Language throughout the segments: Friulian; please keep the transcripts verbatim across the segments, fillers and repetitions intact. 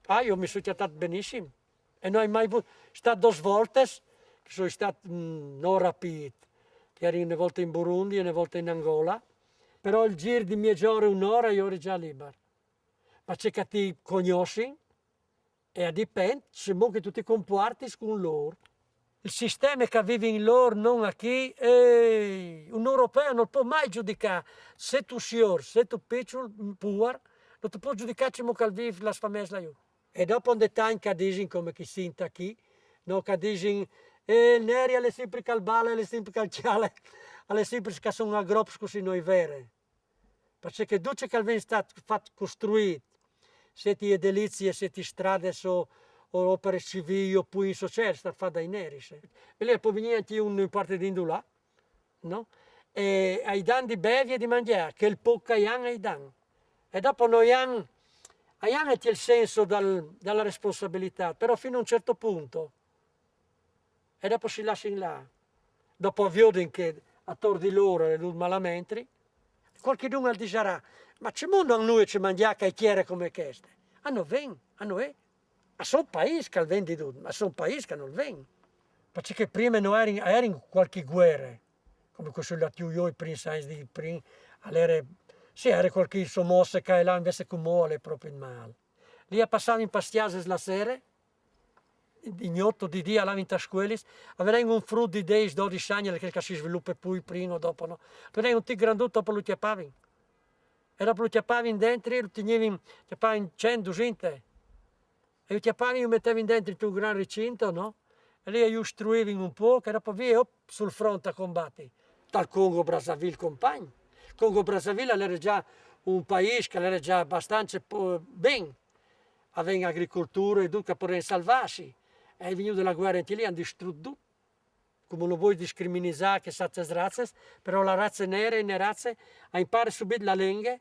Ah, jo mi soi cjatât benissim e no ai mai vût, stât dôs voltis, che soi stât, mm, no rapît, che o jeri une volte in Burundi e une volte in Angola, però il zîr di mieze ore, une ore, jo o jeri za libar. Ma ce che ti cognossin, e a dipent cemût che tu ti compuartis cun lôr. Il sisteme che a vivin lôr, no achì, eh, un europeo nol pò mai zudicâ, se tu siôr, se tu piçul, puar, no tu pôs zudicâ cemût che al vîf las fameis là jù. E dopo un detagl che a disin come chi sint achì, no, che a disin, eh, il neri al è simpri che al bale, al è simpri che al cjale, al è simpri che a son a grops cussì, no è vere. Parcè che dut ce che al ven stât fat, costruît, sedi edilizie, sedi stradis o, o operis civîi o puints, o ce, al è stât fat dai neris, eh. E li al pò vignî ancje un, no impuarte di indulà, no? E a i dan di bevi e di mangjâ, chel pôc che a i àn a i dan. E dopo no i àn, a i àn ancje il sens dal, da la responsabilitât, però fin a un ciert pont. E dopo si lassin lâ. Dopo a viodin che ator di lôr al è dut malamentri, cualchidun al disarà: «Ma cemût no àn nuie ce mangjâ che a è tiere come cheste?» A no ven, a no è. A son paîs che al ven di dut, ma a son paîs che nol ven. Parcè che prime no jerin, a jerin cualchi vuere, come chê sù là, ju, i prins agns di prin, al jere, sì, a jere cualchi somosse ca e là, invezit cumò al è propit mâl. Li a passavin pes cjasis la sere, di gnot o di dì a lavin tas scuelis, a vedevin un frut di dês, dodis agns, chel che si svilupe plui prin o dopo, no? Vedevin un tic grandut, dopo lu cjapavin. E dopo lu cjapavin dentri, lu tignivin, cjapavin cent, dusinte. E lu cjapavin, lu metevin dentri intun grant recint, no? E li ju istruivin un pôc, e dopo vie, op, sul front a combati. Tal Congo Brazzaville compagn. Congo Brazzaville al jere za un paîs che al jere za abastance po-, ben. Avevin agricolture e dut che a podevin salvâsi. E je vignude la vuere ancje li, a àn distrut dut. Come no vuei discriminizâ chês atres razis, però la raze nere e neraze a impare subit la lenghe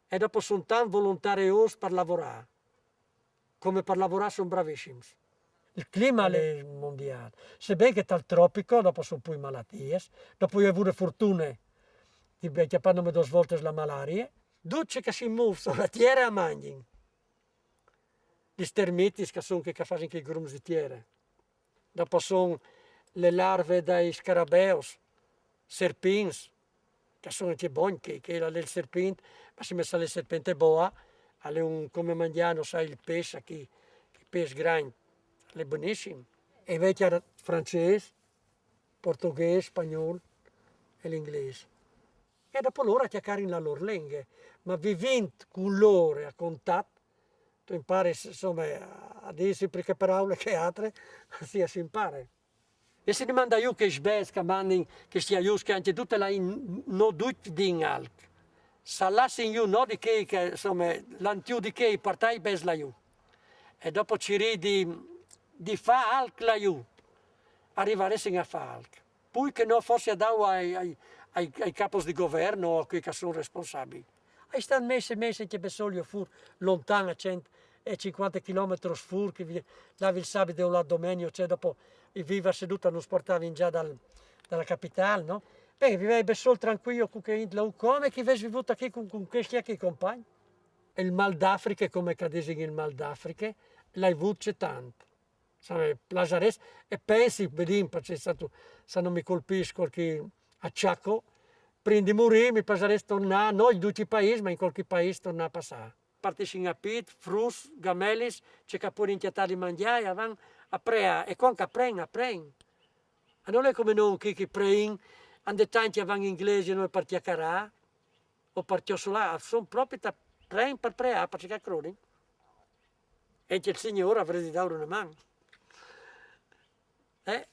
e dopo a son tant volontariôs par lavorâ. Come par lavorâ a son bravissims. Il clime al è mondiâl. Seben che tal tropico dopo a son plui malatiis, dopo jo o ai vût fortune di vê cjapât nome dôs voltis la malarie. Dut ce che si mûf su la tiere a mangjin. Lis termitis, che a son chei che a fasin chei grums di tiere. Dopo a son lis larvis dai scarabeus, serpints, che a son ancje bogns, che, che al è il serpint, ma si, ma se al è serpente boa, al è un, come mangjâ, no sai, il pes, chel, chel pes grant, al è bonissim. E i vecjin francês, portoghês, spagnûl e l'inglês. E dopo lôr a cjacarin la lôr lenghe, ma vivint cun lôr e a contat, tu imparis, insome, a dî simpri chê peraule che altre, sì, si impare. E si dimanda jù chei sbêçs che a mandin, chei aiuts che ancje dute là in, no ducj din alc. Se a lassin jù, no, di chei che, insome, l'ant jù di chei, puartâ i bêçs là jù. E dopo cirî di, di fâ alc là jù. A rivaressin a fâ alc. Plui che no forsit a dâju ai, ai, ai, ai capos di govern o a chei che a son responsabils. A je stât mès, mès ancje bessôl jo fûr, lontan, a cent e cincuante chilometris fûr, che vi-, là il sabit e là la domenie, cioè, dopo i vivers e dut nus puartavin za dal, da la capitâl, no? Ben, vivei bessôl trancuil cun chê int là, come che i ves vivût achì cun, cun chescj achì compagns. Il mâl d'Afriche, come che a disin il mâl d'Afriche, lu ai vût cetant. Sâstu, plasarès, e pensi, vedìn, parcè, sâstu, se no mi colpìs cualchi acciaco, prin di murî mi plasarès tornâ, no in ducj i paîs, ma in cualchi paîs tornâ a passâ. Partissin a pît, fruts, gamelis, ce che a puedin cjatâ di mangjâ e a van a preâ, e cuant che a prein, a prein. E nol è come nô che, che preìn, a 'nd è tancj che a van in glesie, no, par cjacarâ, o par cjosolâ, a son propit a prein par preâ, parcè che a crodin. E che il Signôr al varès di dâur une man. Eh?